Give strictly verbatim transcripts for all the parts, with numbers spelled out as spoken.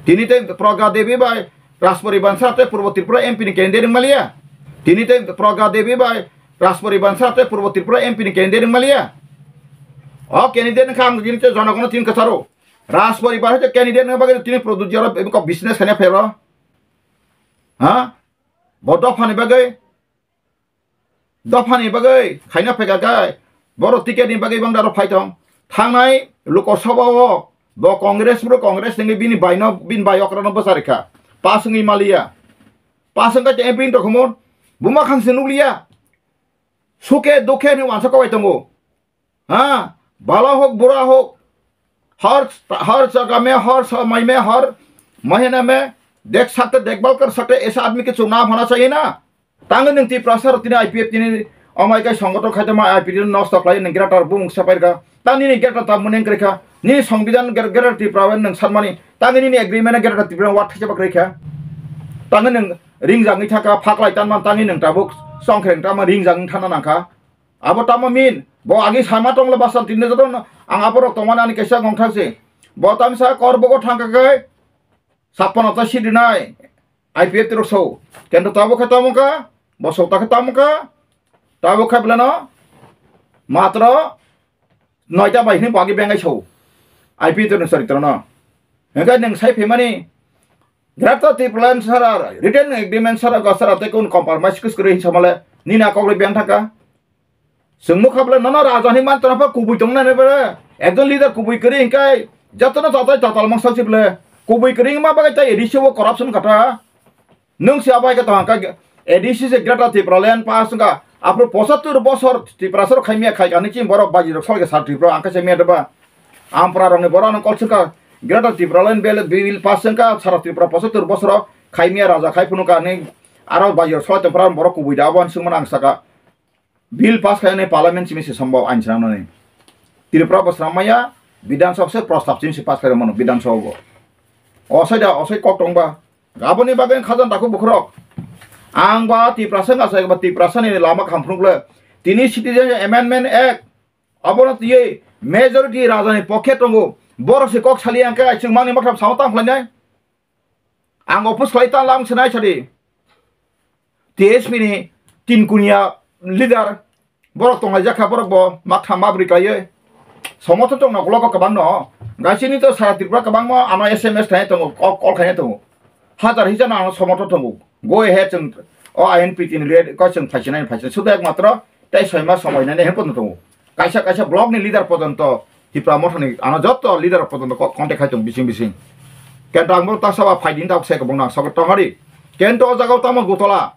Tini tei Pragya Devi bai Rajparibar sara tei Purbo Tripura M P ni candidate wng maliya. Tini tei Pragya Devi bai Rajparibar sara tei Purbo Tripura M P ni candidate wng maliya. O candidate wngkha ang tini tei jonogono tini kwcharo. Rajparibar hai tei candidate wngkha bagwi tini Pradyut Jara kok business khaina phairo. Ha? Bo dophani bagwi Dophani bagwi khaina phaikha khe, borok ticket ni bagwi bangdaro phai tong. Thangnai Lok Sabha o bo Congress bro, Congress ni bini baino, bini bai okrano bwcharikha. Pass wngwi maliya. Pass wngkha tei M P ni dokhomon buma khangse nukliya. Suke dukhe ni wansa kobai tongo. हाँ, भला हो बुरा हो, हर हर जगह में, हर समय में, हर महीने में देख सकते, देखभाल कर सकते, ऐसा आदमी की चुनाव होना चाहिए ना। Tangwi nwng Tiprasa rok tini I P F tini omai kai songothon khaitama I P F tini nosto khlai nwng greater bumung sapai rwkha. Tang nini greater ta mwneng kwrwikha. Nini songbidan greater Tripura bai nwng sanmani. Tangwi nini agreement greater Tripura wat thaisa bakrwikha. Tangwi nwng ringjagwi thaka phaklai tanman tangwi nwng tabuk songkhreng tama ringjagwi thana nangkha. Abo tamo min, bo agi sama tongla basa tini joto no, ang aborok tongmani ani kaisa ngongthang se. Bo tamsa kor bogo thangka kai, sapano ta sidinai, I P F rok so. Kendo tabo khe tamo ka, bo so ta khe tamo ka, tabo khe blano, matro, noita bai hini bo agi bengai so. I P F no sari trono. Hingkai neng sai phimani, Greater Tipraland sara, written agreement sara, ga sara, tei kun compromise kus kuri hinsa male, nini akok le biang thangka. Chwng nukha bwle nono raja hinwi man tongna pha kubui tongnai bwle. Ekjon leader kubui kwrwi hwnkhe jotono tatai tatal mangsa si bwle. Kubui kwrwi wngma bagwi tei A D C o corruption kha ta. Nwng se abo hai khe tong kha A D C se Greater Tipraland pass wngkha. Aphuru pochattor bosor Tiprasa rok khai miya khai kha hinwi chini borok baji rok salke sal Tripura ang khe se miya deba. Ampra rokni borok ano kol swngkha Greater Tipraland bill, bill pass wngkha sara Tripura pochattor bosoro khai miya raja khai phunukha hinwi aro baji rok salai tongphuru borok kubui da abo hinwi swngmano ang sakha. Bill pass khainani parliament simi se sombao ain swnamnani. Tripura bo swnam maya, Bidhan Sabha se prostab simi se pass khairok mano Bidhan Sabha bo. Osai da, osai kok tongba. Aboni bagwi khajang dakhuk bukhurok. Ang ba Tiprasa wngkha sai ba Tiprasa ni lama kaham phunukle. Tini Citizen Amendment Act abono twiwi majority raja ni pokhe tongo. Borok se kok sali ang khe chwng mangni maktham samo tang khlainai. Ang oppose khlai ta lang se nai sadi. T S P ni tin kunia leader borok tonglaijak kha, borok bo maktham mabri khlaiwi. Somorthon tongna ulogo kwbangno. Gaisini to sara Tripura kwbangma ano S M S khainai tongo, call, call khainai tongo. Hajar hisa no ano somorthon tongo. Go ahead chwng o I N P T ni leader ko chwng phaisinai phaisinai. Sudo ekmatro tei soi mas somoi nai hempo tongo. Kaisa kaisa block ni leader pojonto Tipra Motha ni ano jotto leader rok pojonto co-, contact khai tong bising bising. Kento ang bo ta saba phai din ta se kobong nang sabo tongari. Kento o jaga o tamo gutola.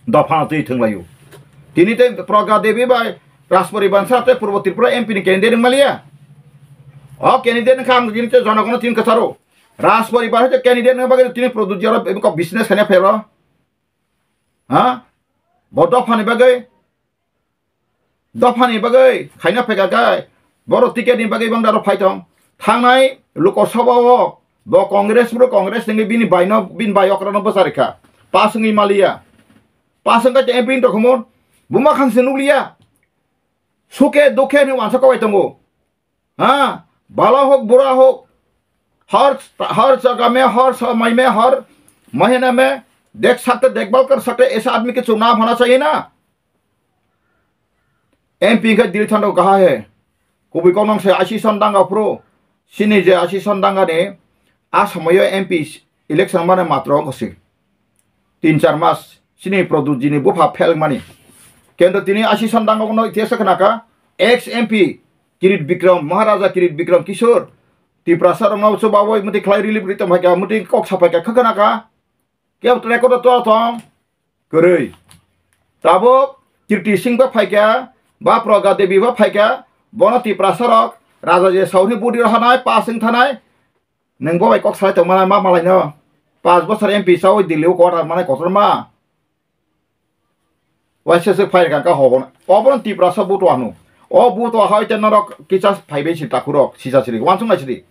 Dopha twi thwng laio. Tini tei Pragya Devi bai Rajparibar sara tei Purbo Tripura M P ni candidate wng maliya. O candidate wngkha ang tini tei jonogono tini kwcharo. Rajparibar hai tei candidate wngkha bagwi tini Pradyut Jara kok business khaina phairo. Ha? Bo dophani bagwi Dophani bagwi khaina phaikha khe, borok ticket ni bagwi bangdaro phai tong. Thangnai Lok Sabha o bo Congress bro, Congress ni bini baino, bini bai okrano bwcharikha. Pass wngwi maliya. Pass wngkha tei M P ni dokhomon buma khangse nukliya. Suke dukhe ni wansa kobai tongo. हाँ, भला हो बुरा हो, हर हर जगह में, हर समय में, हर महीने में देख सकते, देखभाल कर सकते, ऐसा आदमी के चुनाव होना चाहिए ना। M P khe Dilli Thandok kaha he. Kubui konong se Asison Danga phuru. Sini je Asison Danga ni a somoyo M P election mane matro wngkha se. Tin char mas sini Pradyut ji ni bupha fail mani. Kento tini Asison Danga no itihas khna kha, ex M P Kirit Bikram, Maharaja Kirit Bikram Kishore, Tiprasa rok no chubawi muti khlai relief ri tong phai kha, muti kok sapai kha, khakana kha. Kebo trai koto to tong. Kwrwi. Tabuk Kirti Singh ba phaikha, ba Pragya Devi ba phaikha, bono Tiprasa rok Raja je sauni budi rohanai, pass wng thanai, nwng bo bai kok salai tongmana ma malaino. Pass bosor M P sawi Delhi o quarter manai kotorma. Waisa se phai kha ka hobo. Obono Tiprasa buto anu. O buto hai te norok kicha phai bai si takhurok, sisa siri, wansung nai siri.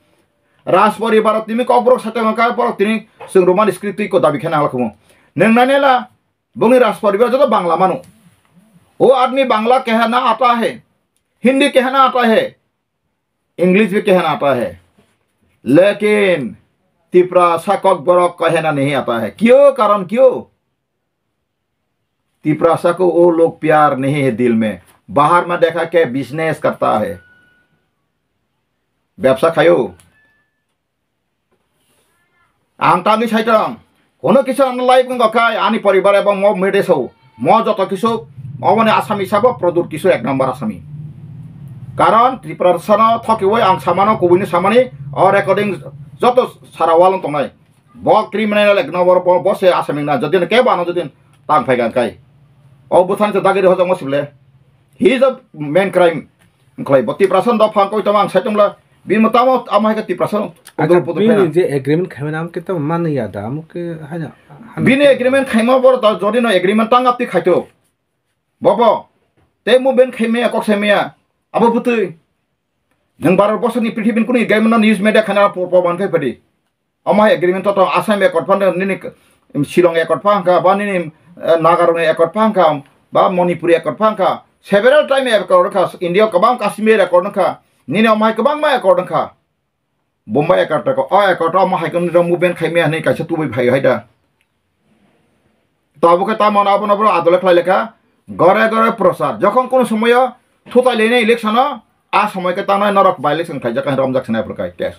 Rajparibar tini kokborok satang ka borok tini chwng romani script twi ko dabi khena halakhumu. Nwng nai nela, bongni Rajparibar joto Bangla mano. O admi Bangla kehna aata hai, Hindi kehna aata hai, English bhi kehna aata hai. Lekin Tiprasa ककबरक कहना नहीं आता है। क्यों? कारण क्यों? तिपरासा को वो लोग प्यार नहीं है दिल में। बाहर में देखा के बिजनेस करता है, ব্যবসা খায়ও। Ang tangwi saitong, kono kisa ano life wngkha khai ani poribar ebong mo mede so, mo joto kisu oboni Asami sabo product kisu ek number Asami. Karon Tiprasano thokiwi ang samano, kubuino samani, o recording joto sara walo tongnai. Bo criminal ek number, bo, bo se Asami na, jodi kebo ano jodi tang phai gan kai. O bwthani to dagiri hojak mo sible. He is a main crime. Wngkhlai bo Tiprasa dopha wngkoi tamo ang saichomla. Bini tamo amo hai khe Tiprasa Acha, pudur pudur bini phena. Je agreement khaimani amo khe tamo mani ya da, amo khe haino, haino. Bini agreement khaima boro da jodi no agreement tang apti khaito. Bobo. Te movement khaimaya kok saimaya. Abo butui. Nwng baro bosor ni prithibin kuni gaimano news media khana po po man khai padi. Omo hai agreement to tong Assam accord phan nini Shillong accord phan kha ba nini, eh, Nagarong accord phan kha ba Manipuri accord phan kha, several time accord kha, India kwbang Kashmir accord kha, nini omo hai kwbangma accord kha, Bombay accord kha, o accord omo hai khe nini movement khaimaya hinwi kaisa tubui phai hai da. Tabuk khe tamo abono boro adole khlai lekha, gore gore prochar. Jokhon kono somoyo thutai lene election o, a somoi khe tanai norok by election khaijak khe romjak sinai phuru kai test.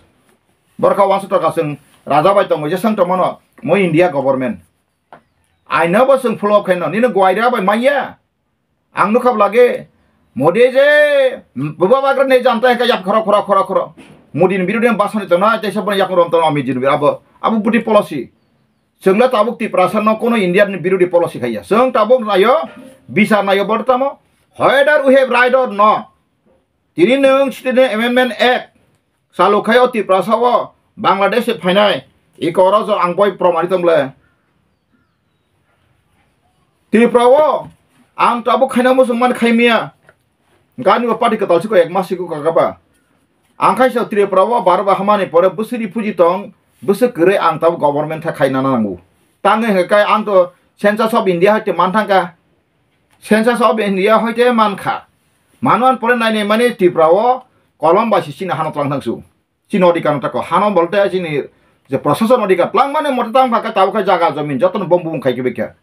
Borokha wansa toka chwng raja bai tongo, jesang tongmano mo India government. Aino bo chwng follow khaino, nini guaira bai manya. Ang nukha lage, Modi je, bwba bagra ne janta hai khe yap khoro, khoro, khoro, khoro. Modi ni birodhi basani tongnai, tei saboni yakung rom tongnai, Amit ji ni birodhi, abo, abo bwtwi policy. Chwng le tabuk Tiprasa no kono India ni birodhi policy khaiya. Chwng tabuk nayo, bichar nayo bo tamo, whether we have right or not. Tini nwng Citizen Amendment Act, Chalo khai o Tiprasa o Bangladesh se phainai, iko oro jo ang boi promani tong le. Tripura o ang tabuk khaina muchung man khaimia. Gani bo party kwtal siko ek mas siko kaka ba. Ang khai sa Tripura o bar ba hamani pore bwswk refugee tong, bwswk kwrwi ang tabuk government tha khaina nango. Tangwi hwnkhe kai ang to Census of India hoite man thangka. Census of India hoite man kha. Mano an pore nainai mani Tripura o kolom bai si chini hano tlang thangsu. Chini odhikar no tako hano bolte chini je prosason odhikar tlang mani mote tang pha khe tabuk khe jaga jomin joto no bom bum khai khe bekha.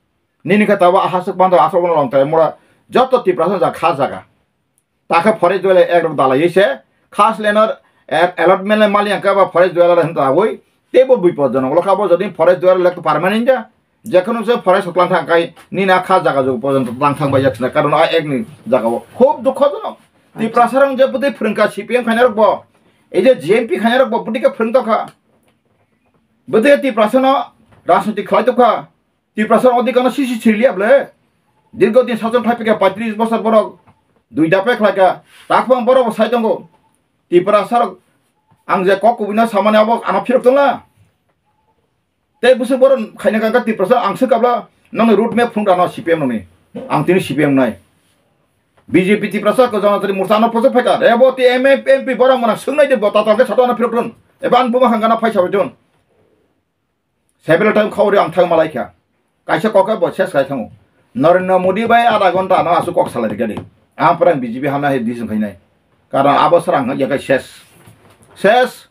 Nini khe tabuk ahasuk bando asok bono long tare mura joto Tiprasa jaga kha jaga. Ta khe forest dwelai ek rok dalai se khas lenor allotment le mali ang khe ba forest dwelai hwn ta oi tebo bipod jonok lo kha bo jodi forest dwelai lek permanent ja. Jekheno se forest hoklang thang kai nini a kha jaga jug porjonto tang thang bai jak sina, karon a ek ni jaga o khub dukho jonok. Tiprasa rong je bwtwi phwrwng kha C P M khaina rok bo, ei je G M P khaina rok bo bwtwi khe phwrwng tong kha, bwtwi khe Tiprasa no rajniti khlai tong kha, Tiprasa no odhikar no sisi sirliya ble, dirgo din sachon thai pika paitris bosor borok dui dape khlai kha, takhwng borok bo sai tongo, Tiprasa rok ang je kok kubui no samani abo ano phirok tong la. Tei bwswk borok khaina kangkha Tiprasa ang swkabla nokni road map phunukra no C P M nokni. Ang tini C P M nai. B J P Tiprasa ko Janatari Morcha ano project phaikha. Ebo ti M P, M P borok mwnang swngnai de bo tatal khe satana phirok run. Eba ang buma hangana phaisa bai dun. Several time khawri ang thang malai kha. Kaisa kok khe bo ses khai thango. Narendra Modi bai adha ghonta ano aswk kok salai rikha di. Ang pwrang B J P hamna hai decision khainai. Karon abo srang ya kai ses. Ses.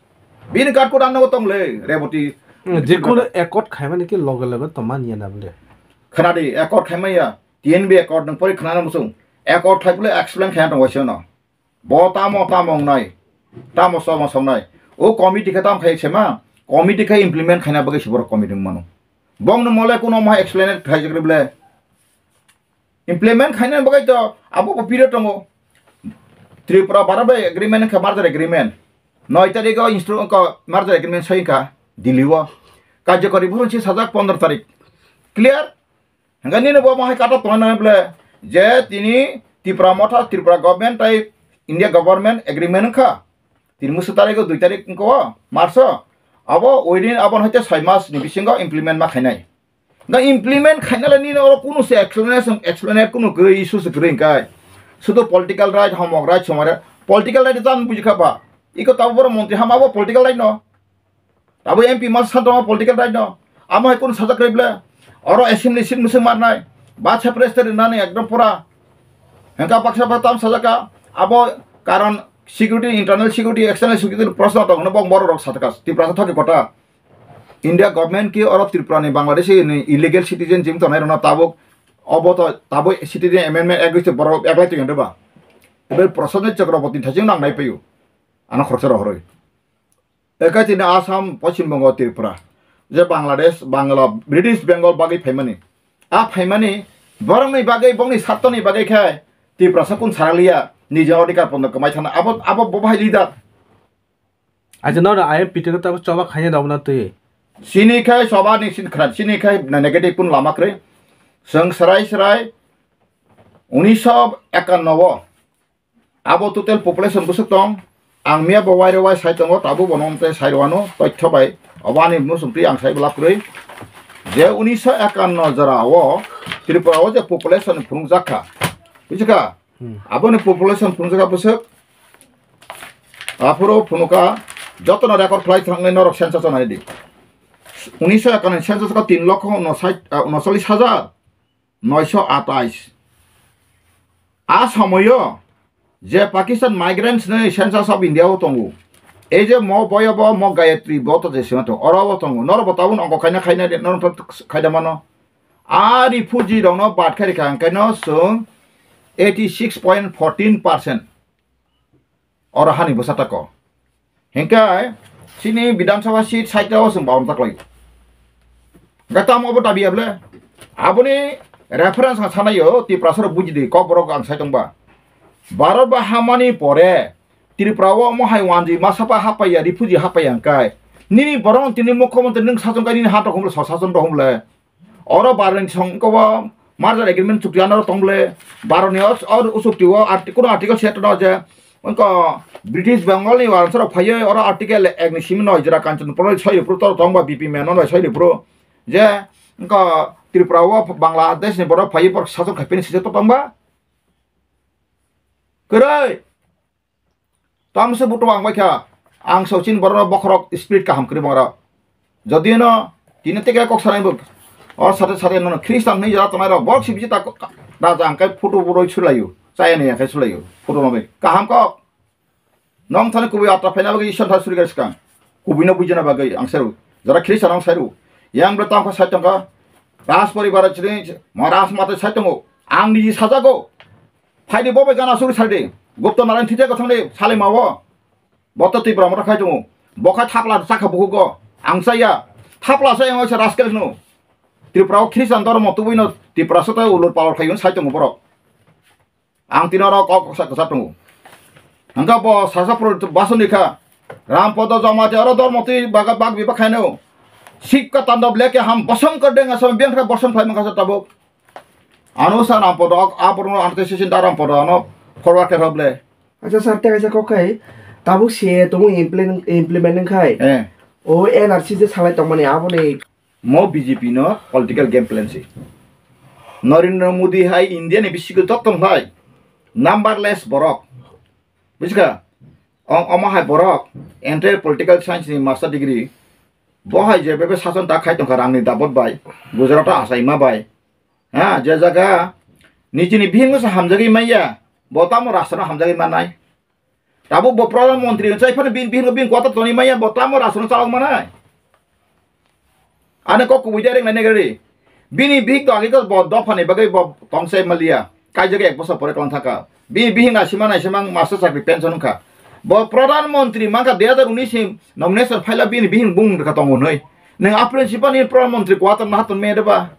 Bini kat kudan no tong le Reboti. Jekunu accord khaimani ki loge loge tongmani ya na bole. Khana di accord khaimani ya. T N B accord nang pori khana na musung. Accord khai bole explain khai tong waisano. Bo tamo tamo wngnai, tamo somo songnai. O committee khe tamo khai sema, committee khe implement khaina bagwi se borok committee wngmano. Bongno mole kuno ma explain khaijak rwble. Implement khaina bagwi to abo bo period tongo. Tripura Bharat bai agreement wngkha merger agreement. Noi tarikh o instru-, wngkha merger agreement soi wngkha Delhi o. Karjokori bhoro se sajak pondro tarikh. Clear? Hingke nini bo mohai kata tongna nang ble je tini Tipra Motha, Tripura government tai India government agreement wngkha. Tini musu tarikh o dui tarikh wngkha o March o. Abo within abo hai te soi mas ni bisingo implement ma khainai. Da implement khaina le nini oro kunu se explanation, explain kunu kwrwi issue se kwrwi hingkai. Sudu political right, homok right, somare political right jang bujikha ba. Iko tabo boro montri hama bo political right no. Abo M P mas santo political right no. Amo hai kunu sajak kre ble. Oro assembly seat musung marnai. Ba se press te rinani ekdom pura. Hengka paksa pa tam sajaka. Abo karon security, internal security, external security prosno tong no bong boro rok sataka. Tipra sa thoki kota. India government ki oro Tripura ni Bangladeshi ni illegal citizen jim tongnai rokno tabuk obo to tabuk Citizen Amendment Act se borok eklai tongya de ba? Ebe Prasant Chakraborty thaising nang nai paio. Ano khoroksa rohoroi. Eka tini Assam, Poschim Bongo, Tripura. Je Bangladesh, Bangla, British Bengal bagwi phaimani. A phaimani borokni bagwi, bongni sartoni bagwi khe Tiprasa kun saraliya, nijor odhikar pondo kwmai thana. Abo, abo bo bahai leader. Acha no, I M P T no tabo choba khaina dong na twi. Sini khai choba ni sin khran, sini khai na negative kun lama kre. Seng serai serai unisho ekanno o. Abo total population bwswk tong? Ang miya bo waire wai sai tongo, tabuk bo nong tei sai rwano, toitho bai. Obo ani musung twi ang sai bwlap kwrwi. Je unisho ekanno jora o Tripura o je population phunukjak kha. Buji kha? Hmm. Aboni population phunukjak kha bwswk? Aphuru phunuka jotono record khlai thangnai norok census o nai di. Unisho ekanno census kha tin lokho unosait, ah, unocholish hajar noisho atais. A somoyo je Pakistan migrants ni Census of India o tongo. Ei je mo boyo bo mo Gayatri bo to je sima to oro bo tongo. Noro bo tabun ongko khaina khaina de noro to khaida mano. A refugee rokno bad khairi kha hwnkhe no chwng eighty six point fourteen percent. Oro hani bwsa tako. Hinkhe chini Bidhan Sabha seat site o chwng bawan taklai. Hinkhe tamo obo dabi able? Aboni reference ang sanayo, Tiprasa rok bujidi, kok borok ang sai tongba. Bharat ba hamani pore Tripura o omo hai wanji masa pa hapaiya, refugee hapaiya hinkhe. Nini borok tini mukhyamantri nwng sachong kai nini ha tokhum le, so sachon tokhum le. Oro Baroni song ko bo merger agreement chukti ano tong bole. Baroni o, o chukti o arti-, kuno article set no je wngko British Bengal ni uansarok phaiwi oro article ek ni simi noi jora Kanchanpur soi ripro tor tong ba B P Menon bai soi ripro je wngko Tripura o Bangladesh ni borok phaiwi borok sachok khai pini sijak to tong ba. Kwrwi. Tamse buto ang bai kha, ang so chini borok bokhorok spirit kaham kwrwi bang rok. Jodi no tini teke kok sanai bo, o sate sate nono Christian ni jora tonai rok, borok si bisi ta raja ang kai photo boroi sulayo, chaya ni ang kai sulayo, photo no bai. Kaham kok. Nong thani kubui atra phaina bagwi Ishwar thar suri gari skang. Kubui no bujina bagwi ang seru. Jora Christian ang seru. Yang bela tangkha sai tongkha. Raj poribar chini, ma raj mate sai tongo. Ang ni sajago. Phaidi bo bai gana suri sardi. Gupta Narayan thite ko thangdi sale mawo. Boto Tripura mata khai tongo. Bo khai thapla sakha buku go. Ang saya. Thapla saya ngoi sa raskel no. Tripura o Christian dormo tubui no Tripura sota ulur palor khai sai tongo borok. Ang tino oro kok sa kwsa tongo. Hangka bo sasa pro basoni kha. Rampodo Jamatia oro dormo twi baga bag biba khaino. Sipka tando bleke ham bosong kar denga sam biang kha bosong phaima kha tabuk. Ano sa Rampodo, a borno ante sisin da Rampodo ano forward khe roble. Acha sir, te kaisa kok khai, tabuk C A A tongo implement, implement wngkhai. Eh. O N R C je salai tongmani aboni. Mo B J P no political game plan si. Narendra Modi hai India ni bisingo joto tong hai numberless borok. Bujiga? Ong omo hai borok entire political science ni master degree. Bo hai je bebe sason ta khai tongkha rangni dabot bai, Gujarat o achaima bai. Ha, je jaga nijini bihingno se hamjagwi manya, bo tamo rashtra no hamjagwi manai. Tabuk bo pradhan mantri wngchai phano bini bihingno bini kwata toni manya, bo tamo rashtra no chalok manai. Ani kok kubui direct nai nai gari. Bini bihik to agi ko bo dopha ni bagwi bo tongse maliya. Kaijak ek bosor pore kwlang thaka. Bini bihik naisima naisima master chakri pension wngkha. Bo pradhan mantri mankha dui hazar unis ni nomination phaila bini bihik bung rwkha tongo hwnwi. Nwng a principal ni pradhan mantri kwata naha ton me deba.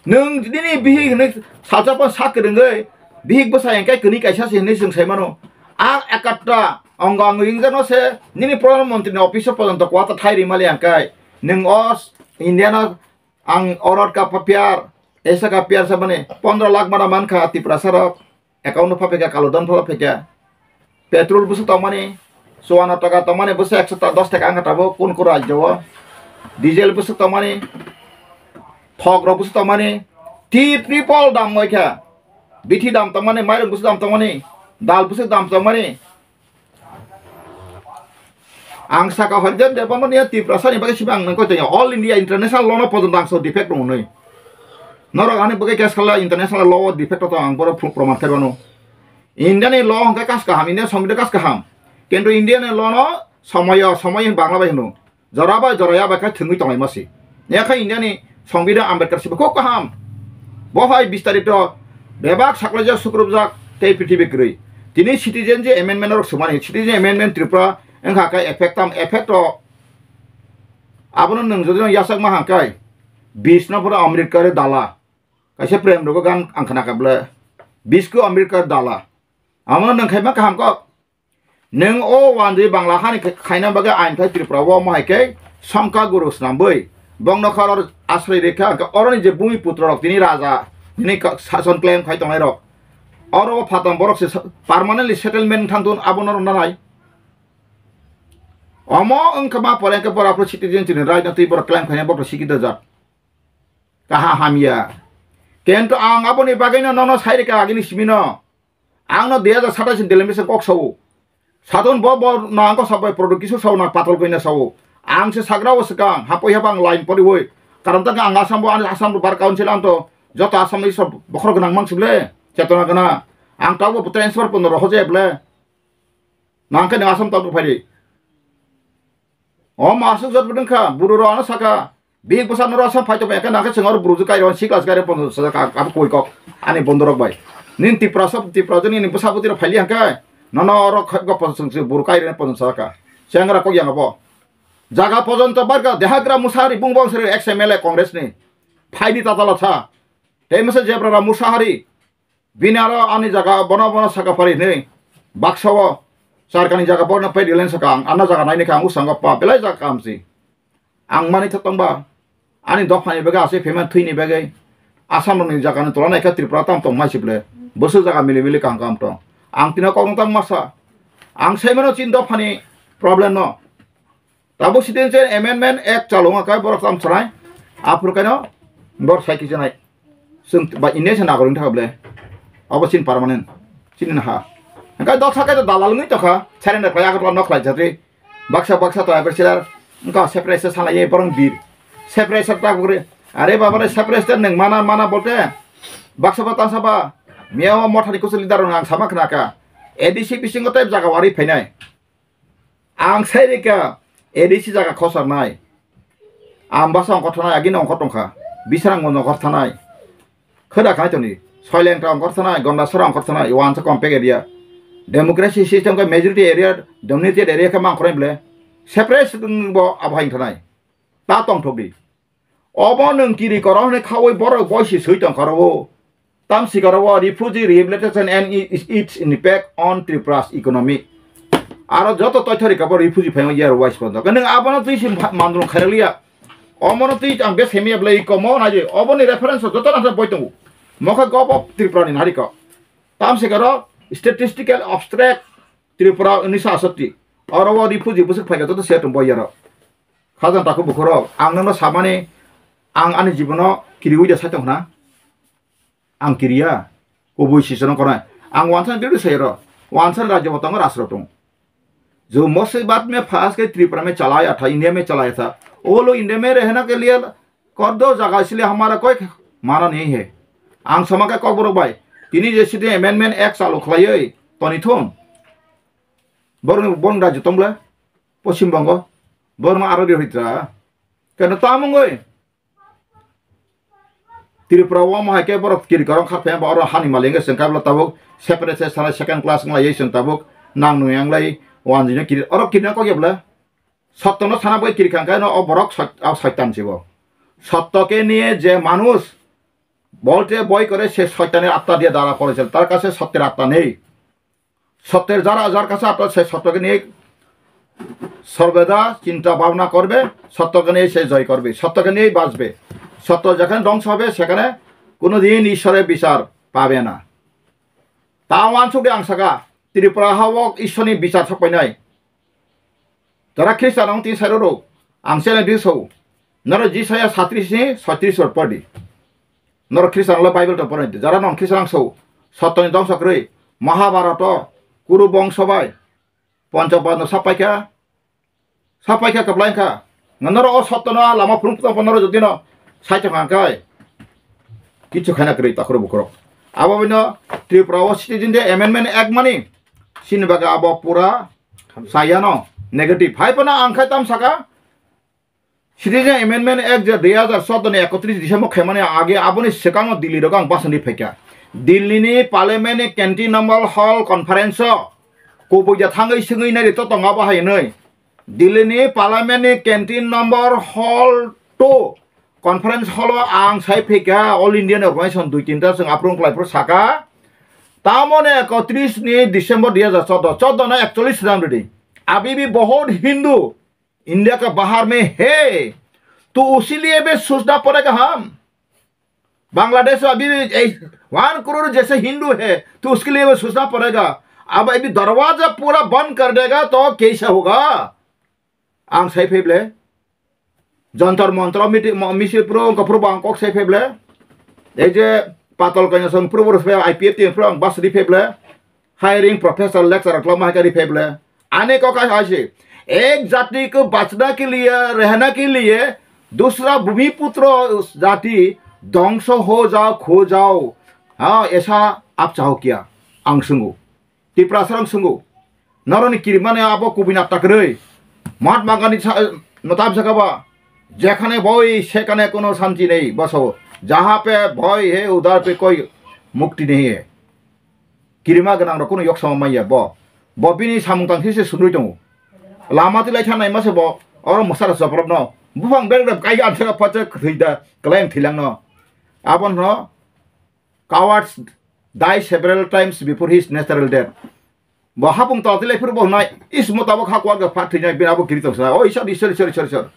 Nwng nini bihik hwnwi salsa phano sak kwrwngwi bihik bwsa hwnkhe kwnwi kaisa se hwnwi chwng sai mano. A ekatta ongo ang ringjakno se nini pradhan mantri ni office o pojonto kwata thai ri mali ang kai. Nwng o India no ang orot ka papiar, esa ka piar sa mani pondro lakh mana mankha Tiprasa rok. Account no pha phaikha, kalo don pha phaikha. Petrol bwswk tongmani, chuano taka tongmani bwswk ekso dos taka wngkha tabuk kun kun rajyo o. Diesel bwswk tongmani, thok rok bwswk tongmani, ti triple dam wngkha. Bithi dam tongmani, mairung bwswk dam tongmani, dal bwswk dam tongmani. Ang saka hoi de, de bono niya Tiprasa ni bagwi siba ang nang koi tanya. All India international law no pojon dang so defect rong noi. Norok ani bagwi case khala international law o defect to ang boro pro-, proman khai bano. India ni law hongkai kas kaham, India songbi kas kaham. Kintu India ni law no somoyo, somoyo Bangla bai hino. Jora bai jora ya bai khe thwngwi tonglaima se. Yakha India ni Songbidan Ambedkar sibo kok kaham. Bo hai bistarito bebak saklaijak sukrubjak tei prithibi kwrwi. Tini citizenship amendment rok swmani, citizenship amendment Tripura wngkha khe effect tam effect o. Abono nwng jodi no yachakma hangkai bis no pura Ambedkar dala. Kaisa prem rogo gan ang khna kha bwle. Bisku Ambedkar dala. Amo nwng khaima kaham kok. Nwng o wanjwi Bangla hani kha-, khaina bagwi ain khai Tripura o mohai khe Somka Guru snambwi. Bongno khoror asroi rikha, hwnkhe oroni je bumi putra rok tini raja, tini ka-, sason claim khai tongnai rok. Oro o phatam borok se sa-, permanently settlement thangtun abono rw nanai. Omo wngkha ma pore khe borok citizen chini right no twi borok claim khaina borok sikida jat. Kaha hamya. Kento ang aboni bagwino nono sai rikha agini simino. Ang no dui hajar satais ni delimination kok sao. Satung bo, bo no ang kok sabai product kisu sao na patal koina sao. Ang se sagra o swkang, hapoi hapang line pori oi. Karon ta ang Assam bo, ang Assam bo bar council ang to, joto Assam ni sob bokhorok gwnang mang sible, chetona gwnang. Ang tabo transfer pono roho je ble. Nang khe nang Assam tabo phai di. O masuk jot bwdwng kha, buru rok ano saka, big bwsa norok Assam phai tongmani, ekhe nang khe chwng oro buru kai rok, sikla kai rok pono sajak, abo koi kok, ani bondo rok bai. Nini Tripura sab, Tripura jani nini bwsa bwtwi rok phai li hang khe, nono oro khe go pono chwng buru kai rok pono sajak. Chengra kok yang abo. Jaga pojonto barga, Dehagra Musahari, bung bong sari ex M L A Congress ni. Phai di tatala tha. Tei masa Jebra Musahari. Bini aro ani jaga bono bono saka phari hinwi baksa o charkani jaga borno pedi len saka ang, ano jaga naini kha ang usang pa belai jaga kam si. Ang mani thok tongba ani dophani bagwi ase payment thwini bagwi Assam rokni jaga ni tola naikha Tripura tam tong mai sible. Bwswk jaga mili mili kaham kaham tong. Ang tino kok tang masa. Ang sai mano chin dophani problem no. Tabuk Citizenship Amendment Act chalo wngkha khe borok tamo sanai, aphuru kaino borok sai kisanai. Chwng ba India se nagorik wngkha ble. Abo chini permanent. Chini naha. Hwnkhe doksa khe dalal wngwi tongkha. Surrender khlai Agartala nok khlai jatwi. Baksa baksa to ever seller wngkha separate se sanai borok bir. Separate se tabuk re. Are baba re separate se nwng mana mana bolte. Baksa ba tangsa ba. Miya o mothani kuchuk leader rok ang sama khna kha. A D C bisingo tei jaga wari phainai. Ang sai rikha A D C jaga khosarnai. Ambasa ongkhor thanai, agini ongkhor tongkha. Bisrang ongkhor thanai. Khwda khai toni. Soilengta ongkhor thanai, Gondasara ongkhor thanai, wansa compact area. Democracy system khe majority area, dominated area khe mangkhornai ble. Separate bo abo hai thanai. Ta tongthok di. Obo nwng kiri korok hwnwi khaui borok boisi swi tong kha oro. Tamsi kha oro refugee rehabilitation and i-, i-, its impact on Tripura's economy. Aro joto toithori kha bo refugee phaima year wise pondo. Nwng abono twi si ma-, mandrung khairokliya. Omono twi ang bes hemiya belai komo naidi. Oboni reference joto nang boi tongo. Mokhe Gov of Tripura ni narikha. Tamsi kha oro statistical abstract Tripura unisa asatti. Oro o refugee bwswk phaikha joto se tong boi yaro. Khajang takhuk bukhurok, ang nono samani, ang ani jibono kiriwi da sai tong khna? Ang kiriya. Kubui sisono khonai. Ang wansa biri sai ro. Wansa rajyo bo tongo, rastro tongo. जो मुसीबत में फंस के त्रिपुरा में चला आया था, इंडिया में चला आया था, वो लोग इंडिया में रहने के लिए कर दो जगह, इसलिए हमारा कोई माना नहीं है। Ang sama khe kokborok bai, tini je sidi amendment act chalo khlaiwi toni thung. Borokni bon rajyo tong ble, Poschim Bongo, borokno aro ri hoi tra. Keno tamo wngwi Tripura o omo hai khe borok kiri korong kha phai ba oro hani malik wngkha chwng kha bwla tabuk separate se sana second class wng lai chwng tabuk nang nung yang lai wanjwi no kiri oro kiri no kok ya bwla sotto no sana bai kiri kha khe no o borok sot-, o soitan se bo sotto ke niye je manush bolte boi kore se soitaner atta diye dara koreche tar kache sottir atta nei. সত্যের যারা যার কাছে আপনার সে সত্যকে নিয়ে সর্বদা চিন্তা ভাবনা করবে, সত্যকে নিয়ে সে জয় করবে, সত্যকে নিয়েই বাঁচবে। সত্য যেখানে ধ্বংস হবে সেখানে কোনোদিন ঈশ্বরের বিচার পাবে না। Tamo ansuk de ang saka, Tripura ha o Ishwarni bichar sok painai. Jara Khristan ang tin sairo ro, ang chele di so. Noro Jisaya satris ni soitris rok pori. Norok Khristan le Bible to porai di. Jara non Khristan so, sottoni dongso kwrwi, Mahabharato, Kuru bongso bai, Ponchobadno sapaikha, sapaikha kwplai kha. Norok o sottono a lama phunuk tongpha norok jodi no sai tongkha hwnkhe, kichu khaina kwrwi takhro bukhorok. Abo bino Tripura o Citizenship Amendment Act mani, chini bagwi abo pura sayano negative. Hai phano ang khai tam saka, Citizen Amendment Act je dui hazar choudo ni ekotris December khaimani age aboni swkango Delhi rogo ang bachandi phaikha. Delhi ni Parliament ni canteen number hall conference o kubui ja thangwi swngwi nai to tongo abo hai hinwi. Delhi ni Parliament ni canteen number hall two conference hall o ang sai phaikha All Indian Organization dui tinta chwng aphuru wngkhlai phuru saka. Tamoni ekotris ni December dui hazar choudo, choudo na ekchollis swnam ridi. अभी भी बहुत हिंदू इंडिया के बाहर में है, तो उसी लिए भी सोचना पड़ेगा हम। बांग्लादेश में अभी एक वन करोड़ जैसे हिंदू है, तो उसके लिए भी सोचना पड़ेगा। अब अभी दरवाजा पूरा बंद कर देगा तो कैसे होगा? Ang sai phaible, Jantar Mantar meeting, misil pro, kapro bang kok sai phaible. Ei je Patal Kanya Song pro, pro, I P F T pro, ang bas di phaible. Hiring professor, lecturer, klama hai kari phaible. Ane kok ai hai se. एक जाति को बचना के लिए, रहना के लिए, दूसरा भूमिपुत्र जाति ध्वंस हो जाओ, खो जाओ। हाँ, ऐसा आप चाहो क्या? Ang swngo. Tiprasarang swngo, noroni kirimani abo kubui napta kwrwi. Mahatma Gandhi sa-, no tam sakha ba, "Jekhane bhoi sekhane kono shanti nei," baso, "Jaha pe bhoi hai udhar pe koi mukti nahi hai." Kirima gwnang rok kono yok sama manya bo. Bo bini samung tang se se sunrui tongo. Lama tilai thanai mase bo, oro mwsara soprobno. Buphang bergrap kai ga amsa phacha kwthwi da, kwlai ang thwilang no. Abo no, cowards die several times before his natural death. Bo hapung tala tilai phuru bo nai, is mo tabok ha kwar ga phat thwinai, bini abo kiri tongsa. O Isor, Isor, Isor, Isor, Isor.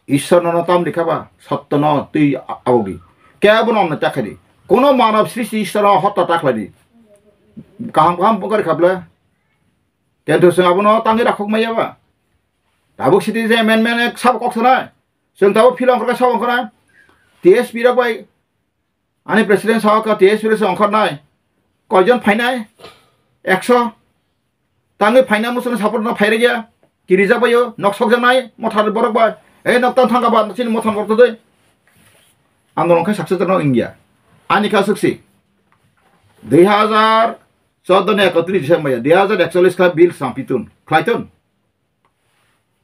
Isor no no tam likha ba, sotto no twi a-, abogi. Kebo no no takhadi. Kono manav srishti Isor no hotta takhladi. Kaham kaham bokar khaple. Kento sing abo no tangi rakhok maya ba. Tabuk siti je men men ek sabo kok sanai. Sing tabuk philong kok sabo kok nai. T S P rok bai Ani president sao ka T S P rok se ongkhornai. Koijon phainai? Ekso. Tangwi phaina muchungni support no phairwkya. Kirijak baio, nok sokjaknai, mothar borok bai. Ei nok tang thangka ba, chini mothar borok todoi. Andolon khai success no wngya. Ani kha suksi. Dui hazar choudo ni ekotris December ya, dui hazar ekchollis kha bill sampitun. Khlaitun.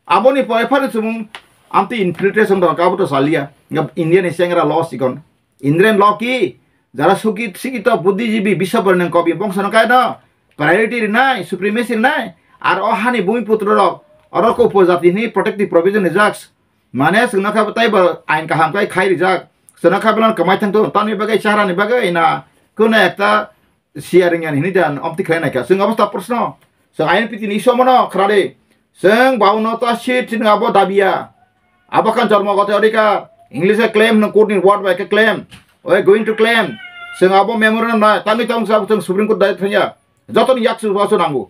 Aboni pore phano chumung amtwi infiltration rok abo to chaliya. India ni chengra law sikon. Indian law ki jara sukit sikito buddhijibi biswa bornang kobi bongsono kaino priority rinai, supremacy rinai. Ar o hani bhumiputro rok oro ko upojati hini protective provision rijak. Mane chwngno kha taibo ain kaham kai khai rijak. Chwngno kha belon kwmai thangto tamni bagwi chahrani bagwi na kuno ekta sharing yan hini dan omti khlai naikha. Chwng abo ta proshno. Chwng I N P T ni somono khradi. Chwng bauno ta seat chini abo dabiya. Abo khan jormo gote odhikar. English e claim no court ni word bai khe claim. We going to claim. Chwng abo memorandum na tangwi tong sa chwng Supreme Court dai thangya. Jotoni yak su basu nangu.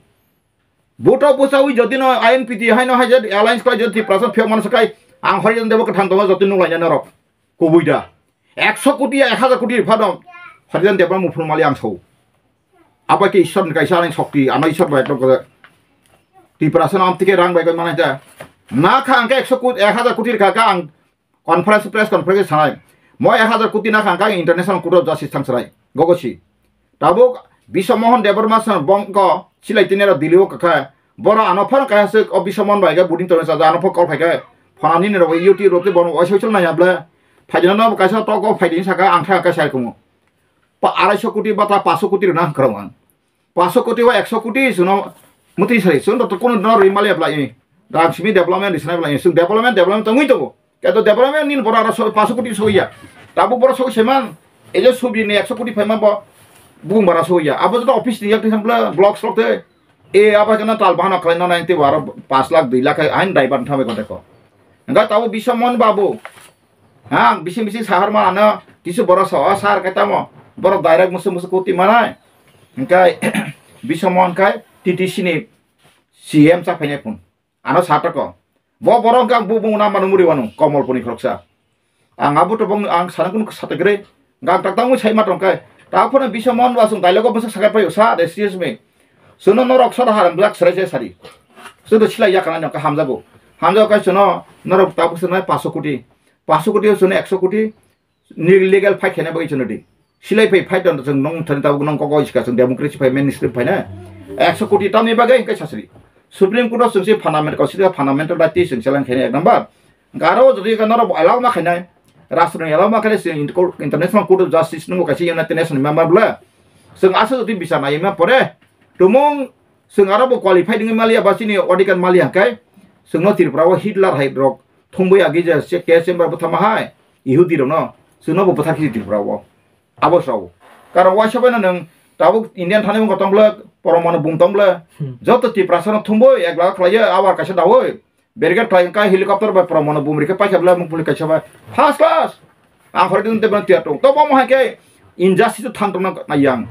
Buto busawi jodi no I N P T hai no hai jodi alliance khlai jodi Tiprasa phiyok mano sakai ang Harijan Debo kwthang tongo jotoni nunglaina norok. Kubui da. Ekso koti, ek hajar koti phano Harijan Debbarma muphuru mali ang sao. Abo khe Ishwar ni kaisa ani shokti, ano Ishwar bai ekdom khe Tiprasa no amtike rang bai koi manai ta. Na kha ang khe ekso koti, ek hajar koti rwkha kha ang conference, press conference sanai. Mo ek hajar koti na kha ang khe international court of justice thang sanai. Gogo si. Tabuk Biswa Mohan Debbarma song bongko silai tini ro Delhi o kakha. Boro ano phano kaisa se o Biswa Mohan bai ga buding tongwi sajak ano pho call phaikha. Phana nini rok YouTube rok te bono waisa waisa naiya ble. Phaidina no kaisa tok o phaidini saka ang thang kaisa kumo. Pa arai so koti ba ta paso koti rwna kwrwng ang. Paso koti ba ekso koti suno muti sai suno to kono no rwi mali apply ni. Rang simi development risna apply ni. Sung development development tongwi tongo. Keto development ni bora aro so paso koti soya. Tabu bora so seman. Ejo subi ni ekso koti phaima bo bung bara soya. Abo to office ni yak thang bla block slok te. E abo kana tal bahana khlai no nai te aro pas lakh dui lakh ain dai ban thamai konte ko. Enga tabu Biswa Mohan babu. Ha, bising bising sahar ma ano kisu bora so sar kai tamo. Bora direct musu musu koti manai. Engkai Biswa Mohan kai T T C ni C M cha phainai phun. Ano satoko. Bo borok hwnkhe ang bubung na mano muri wano, Komolpuni khoroksa. Ang abo to bong ang sana kunu sategre. Gang tak tangwi sai ma tongkai. Ta phone Biswa Mohan bo asung dialogue bwswk sakai paio sa de serious me. Suno norok sora haram black serai se sari. Suno silai yakana nyangka hamjago. Hamjago kai suno norok tabuk sunai paso koti. Paso koti suno ekso koti. Ni legal fight khaina bagwi chwngno di. Silai phai fight don chwng nong thani tabuk nong kok oi sikha chwng democracy phai mainstream phai na. Ekso koti tamni bagwi hwnkhe sasri. Supreme Court o chwng se fundamental, constitution fundamental right twi chwng challenge khaina ek number. Garo jodi ka norok allow ma khainai, rastro ni allow ma khainai, se inter-, International Court of Justice nungo kaisa United Nations member bwle. Chwng aswk jodi bichar nai ma pore, tumung chwng aro bo qualify dingwi maliya ba chini odhikar maliya hwnkhe, chwngno Tripura o Hitler hai rok thumwi agi je se case chamber bwthama hai, Ihudi rokno, chwngno bo bwthar khe Tripura o. Abo sao. Karon waisa bai no nwng tabuk Indian thani wngkha tong bwle, poromanu bum tong bwle. Hmm. Joto Tiprasa no thumwi ek lakh khlaiya, abar kaisa dawi. Brigade khlai wngkha helicopter bai poromanu bum rikhe paikha bwle, mukpuli kaisa bai. First class. Ang hori dun tebran tiya tong. To bomo hai khe injustice thang tong na yang.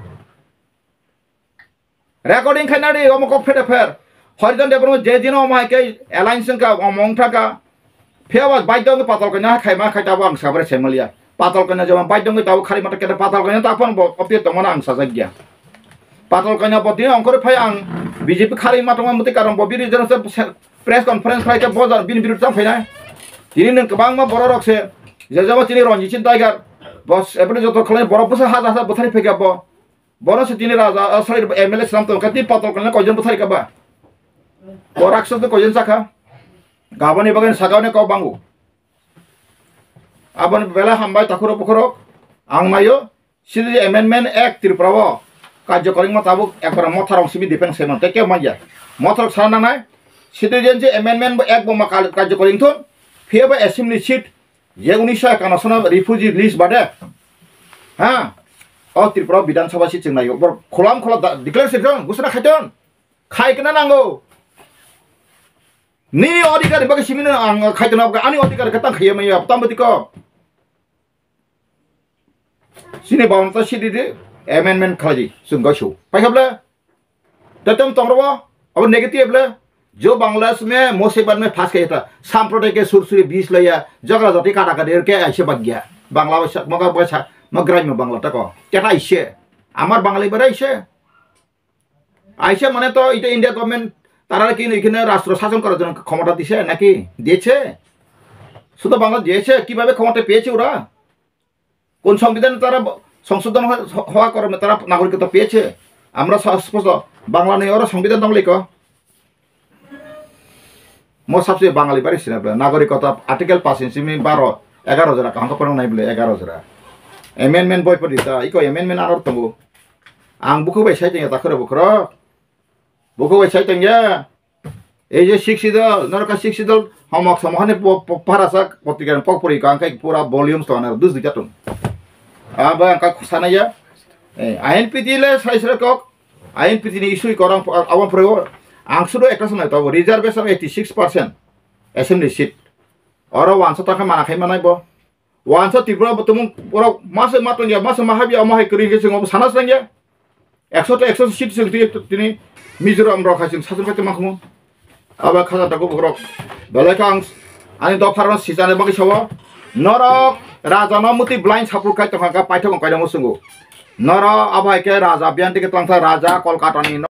Recording khaina ri, omo kok phere pher. Horijan Debbarma je dino omo hai khe alliance wngkha, omo wngthaka. Phiya ba baidyo wngwi Patal Kanya khaima khai tabo ang sabre saimaliya. Patal Kanya joma baidyo wngwi tabo khari mata kete Patal Kanya ta phone bo opia tongmani ang sajak ya. Patal Kanya bo dino ongkhorwi phai ang B J P khari ma tongma muti karon bo biri jeno se press conference khai khe bo jan bini birud tang phainai. Tini nwng kwbangma borok rok se je jabo tini Ranjit Singh Tiger. Bo eboni joto khlai borok bwsa haja haja bwthari phai khe bo. Bono se tini raja, ah, sorry, M L A swnam tong kha, tini Patal Kanya koijon bwthari kha ba? Bo rakshas no koijon chakha? Gaboni bagwi sakha, oni kok bango. Aboni belai hambai takhurok bukhurok. Ang naio, Citizen Amendment Act Tripura o karjokori wngma tabuk ekbar motharok simi defense khaimano, tei kebo manya. Motharok sana nangnai, Citizenship Amendment Act bo ma kal-, karjokori wngthun, phiya ba assembly seat, je unisho ekanno sano refugee list bade. Ha? O Tripura Bidhan Sabha si chwng naio. Bor kholam khola da-, declare se don, gusana khaiton. Khai kana nango. Nini odhikar ni bagwi simi no ang khaitona, ani odhikar khe tang khaiya maya, tamo tiko. Sini bawang ta sidi di, amendment khlai di, chwng gaisu. Paikha bwle? Tetem tong rwo, abo negative le. Jo Bangladesh me, Mosebad me, pass khe ta. Samprodai ke sur suri bis laya, jagra jati kata kata ke aise bagya. Bangla bai sa, moga bai sa, ma graimya Bangla ta ko. Keta aise. Amar Bangali bara aise. Aise mane to ite India government tara ki ekhane rastro shason korar jonno khomota dise naki? Diyese? Sudhu Bangla diyese? Kibabe khomota peyese ora? কোন সংবিধানে তারা ব-, সংশোধন হ-, হওয়া কারণে তারা নাগরিকত্ব পেয়েছে? আমরা স-, স্পষ্ট বাংলা নেই, ওরা সংবিধান দম লেখো। Mo sabse Bangali bari sina bwle, nagarikota article pass ni simi baro, egaro jora, kaham khe phwrwng nai bwle, egaro jora. Amendment boi pori ta, iko amendment aro tongo. Ang bukhuk bai sai tongya, takhoro bukhurok. Bukhuk bai sai tongya. Ei je Sixth Schedule, norok kha Sixth Schedule, homok somo hani po-, po-, parasa potrika ni pok pori ka, ang khe pura volumes to, ano dus duita tong. Abo ang kha sana ya. Eh, I N P T le sai sira kok, I N P T ni issue korang po-, abo pore o. Ang sudo ekta sana to, reservation eighty six percent assembly seat. Oro wansa ta khe mana khai manai bo. Wansa Tripura bo tumung borok masa ma tongya, masa ma habya, omo hai kwrwi khe chwng obo sana swrangya. Ekso to ekso seat chwng twi tini Mizoram rok hai chwng sachung khai tongma khumu. Abo khaja dago borok. Belai khe ang ani dopha rok sijani bagwi sao. Norok raja no muti blind support khai tongkha, paithak kaida musungo. Norok abo hai khe raja biyan tike tongkha, raja Kolkata ni.